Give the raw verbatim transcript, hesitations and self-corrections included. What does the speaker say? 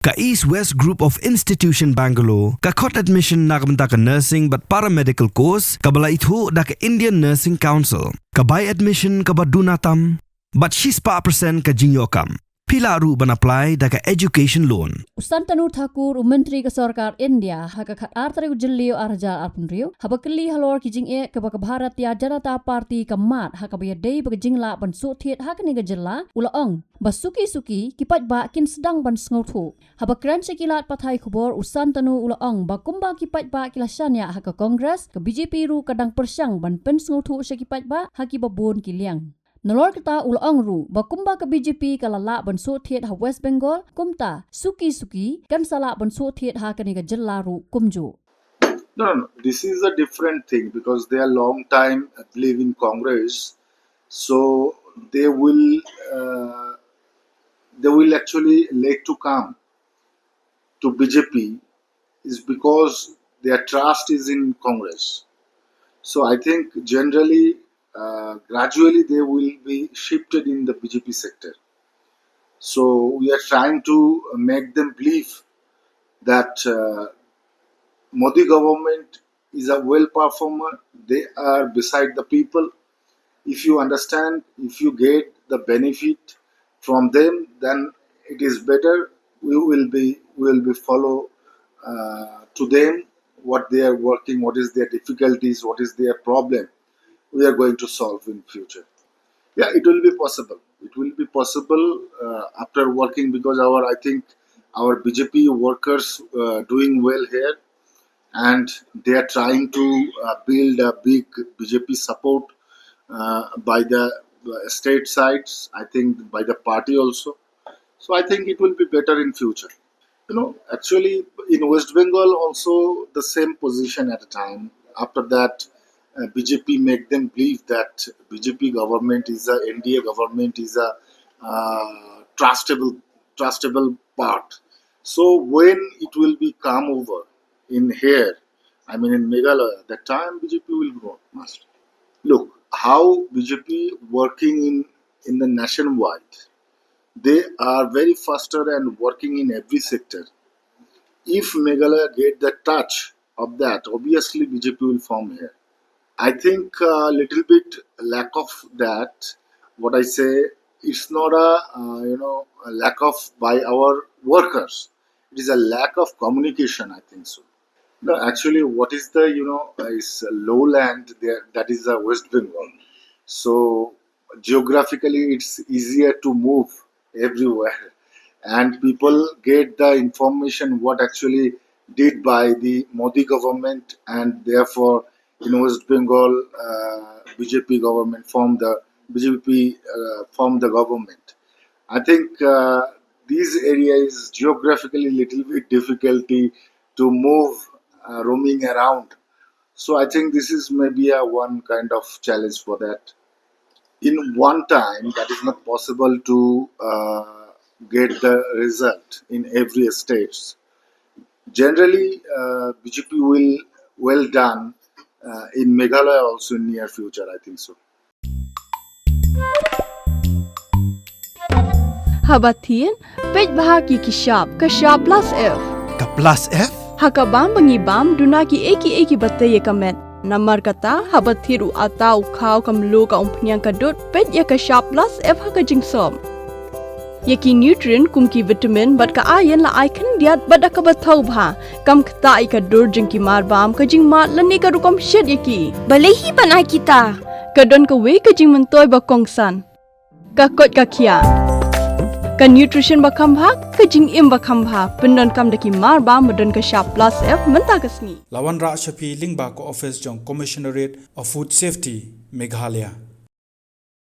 Ka East West Group of Institution Bangalore ka khot admission na ka bynta ka nursing bad paramedical course kaba la ithuh da ka Indian Nursing Council. Ka bai admission kaba duna tam bad shispah percent ka jingïoh kam. Phi lah ruh ban apply da ka education loan. U Shantanu Thakur, u Myntri ka Sorkar India, ha ka khat ar tarik u Jylliew ar hajar arphew hynriew, haba kylli halor ki jingeh kaba ka Bharatiya Janata Party ka mad ha kaba ïadei bad ka jinglah ban shu thied ha kane ka jylla, u la ong ba suki suki ki paidbah kin sdang ban sngewthuh. Haba kren sha ki lad pathai khubor, u Shantanu u la ong ba kumba ki paidbah ki la shaniah ha ka Congress, ka B J P ruh ka dang pyrshang ban pynsngewthuh sha ki paidbah ha kiba bun ki liang. Nalor kata u la ong ruh ba kumba ka B J P ka la lah ban shu thied ha West Bengal, kumta suki suki kan sa lah ban shu thied ha kane ka jylla ruh kumjuh. No, no, no. This is a different thing because they are long time, I believe, in Congress. So they will, uh, they will actually late to come to B J P is because their trust is in Congress. So I think generally, uh, gradually they will be shifted in the B J P sector. So we are trying to make them believe that, uh, Modi government is a well performer. They are beside the people. If you understand, if you get the benefit from them, then it is better. We will be, we will be follow, uh, to them, what they are working, what is their difficulties, what is their problem. We are going to solve in future. Yeah, it will be possible. It will be possible, uh, after working, because our, I think our B J P workers, uh, doing well here, and they are trying to, uh, build a big B J P support, uh, by the, uh, state sides, I think by the party also. So I think it will be better in future. You know, actually, in West Bengal also the same position at a time. After that, uh, B J P make them believe that B J P government is a, N D A government is a, uh, trustable, trustable part. So when it will be come over in here, I mean in Meghalaya, that time B J P will grow, must. Look, how B J P working in, in the nationwide, they are very faster and working in every sector. If Meghalaya get the touch of that, obviously B J P will form here. I think a little bit lack of that. What I say, it's not a, uh, you know, a lack of by our workers. It is a lack of communication, I think so. No, actually, what is the, you know, uh, is lowland there, that is the West Bengal. So geographically, it's easier to move everywhere, and people get the information what actually did by the Modi government, and therefore in West Bengal, uh, B J P government formed the B J P, uh, formed the government. I think, uh, these area is geographically little bit difficulty to move, uh, roaming around. So I think this is maybe a one kind of challenge for that. In one time, that is not possible to, uh, get the result in every states. Generally, uh, B J P will well done, uh, in Meghalaya also in near future, I think so. Haba thied, peit bha ïa ki shap, ka shap plus F. Ka plus F? Ha ka bam ba ngi bam, duna kiei kiei kiba tei ïa ka met. Namar kata, haba thied u atta, u khaw, ka mluh, ka umphniang, ka dud, peit ïa ka shap plus F ha ka jingsop. Ïa ki nutrient kum ki vitamin bad ka iron la ai khyndiat bad da kaba thaw bha. Kam ktah ïa ka dur jong ki marbam, ka jingmad lane ka rukom shet ïa ki. Balei hi ban ai kita? Ka don kawei ka jingmyntoi ba kongsan. Ka koit ka khiah. Ka nutrition ba kham bha, ka jingim ba kham bha. Pyndonkam da ki marbam ba don ka shap plus F mynta ka sngi. La wanrah sha phi lyngba ka office jong Commissionerate of Food Safety, Meghalaya.